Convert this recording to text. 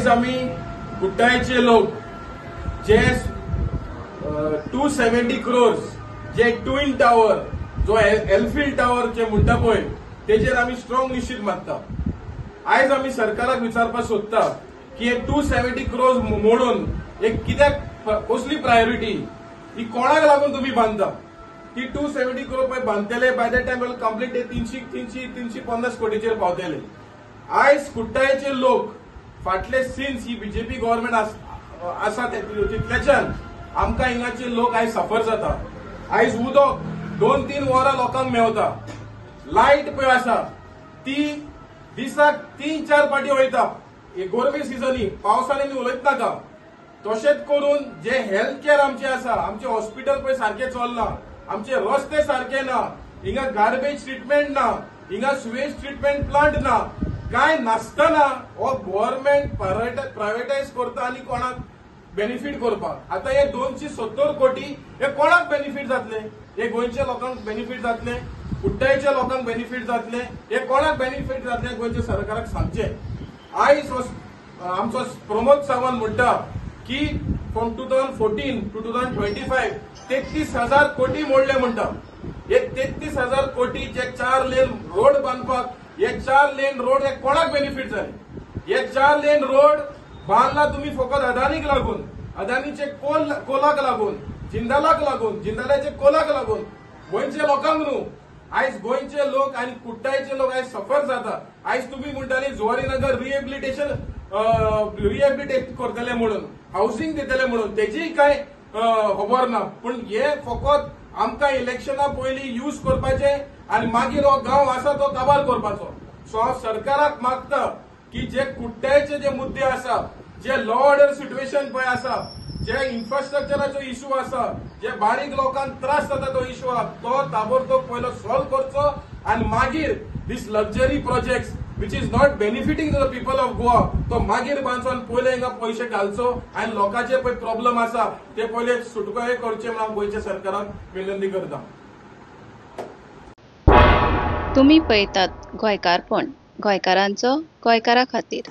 आयज आमी कुट्टायचे लोक जे 270 क्रोर्स जे ट्विन टावर जो एल्फिल टावर जे म्हणटा पळय तेजेर आमी स्ट्रॉंग निश्चित मारता. आयज आमी सरकाराक विचारपाक सोदता की हे 270 क्रोर्स मोडून एक कित्याक, कसली प्रायोरिटी ही कोणाक लागून तुम्ही बांधता? ती 270 क्रोर पळय बांदतले, बाय that time complete ते 350 कोटीचेर पावतले. आयज कुट्टायचे लोक फाटले सिन्स ही बीजेपी गव्हर्नमेंट आसा तितल्याच्यान आमकां हिंगाचे लोक आयज सफर जाता. आयज उदक 2-3 वरां लोकांक मेवता, लायट पळय आसा ती दिसाक 3-4 पाटी वयता. हे गोरमे सिजनी पावसाने उलयत नाका. तशेंच करून जे हेल्थ केअर आमचे आसा, आमचे हॉस्पिटल पळय सारकें चलना, आमचे रस्ते सारके ना, हिंगा गार्बेज ट्रिटमेंट ना, हिंगा सुवेज ट्रिटमेंट प्लांट ना, काय नासतना हो गव्हर्नमेंट प्रायव्हेटायज करता आनी कोणाक बेनिफीट करपाक. आतां हे 270 कोटी हे कोणाक बेनिफीट जातले? हे गोंयच्या लोकांक बेनिफीट जातले, कुट्टायच्या लोकांक बेनिफीट जातले, हे कोणाक बेनिफीट जातले गोंयच्या सरकाराक सांगचे. आयज आमचो प्रमोद सावंत म्हणटा की फ्रॉम 2014 टू 2025 33,000 कोटी मोडले म्हणटा. हे 33,000 कोटी जे 4 लेन रोड बांदपाक, हे 4 लेन रोड हे कोणाक बेनिफीट जाले? हे 4 लेन रोड बांदला तुम्ही फकत अदानीक लागून, अदानीचे कोलाक लागून, जिंदालाक लागून, जिंदालाचे कोलाक लागून, गोंयच्या लोकांक न्हू. आयज गोंयचे लोक आनी कुट्टायचे लोक आयज सफर जाता. आयज तुमी म्हणटाले जुवारीनगर रिहेबिलिटेशन रिहेबिलिटेट करतले म्हणून, हावसिंग दितले म्हणून, तेजीय काय खबर ना. पूण हे फकत आमकां इलेक्शना पयलीं यूज करपाचे आनी मागीर हो गांव आसा तो काबार करपाचो. सो हांव सरकाराक मागता की जे कुट्टायचे जे मुद्दे आसा, जे लॉ ऑर्डर सिट्युएशन पळय आसा, जे इन्फ्रास्ट्रक्चराचो इशू आसा, जे बारीक लोकांक त्रास जाता तो इशू आसा, तो ताबडतोब पयलो सॉल्व करचो आनी मागीर this luxury projects which is not benefiting to the people of Goa तो मागीर बांदचो आनी पयले हिंगा पयशे घालचो आनी लोकांचे पळय प्रॉब्लम आसा ते पयले सुटकाय करचे म्हणून हांव गोंयच्या सरकाराक विनंती करता. तुमी पळयतात गोंयकारपण, गोंयकारांचो गोंयकारा खातीर.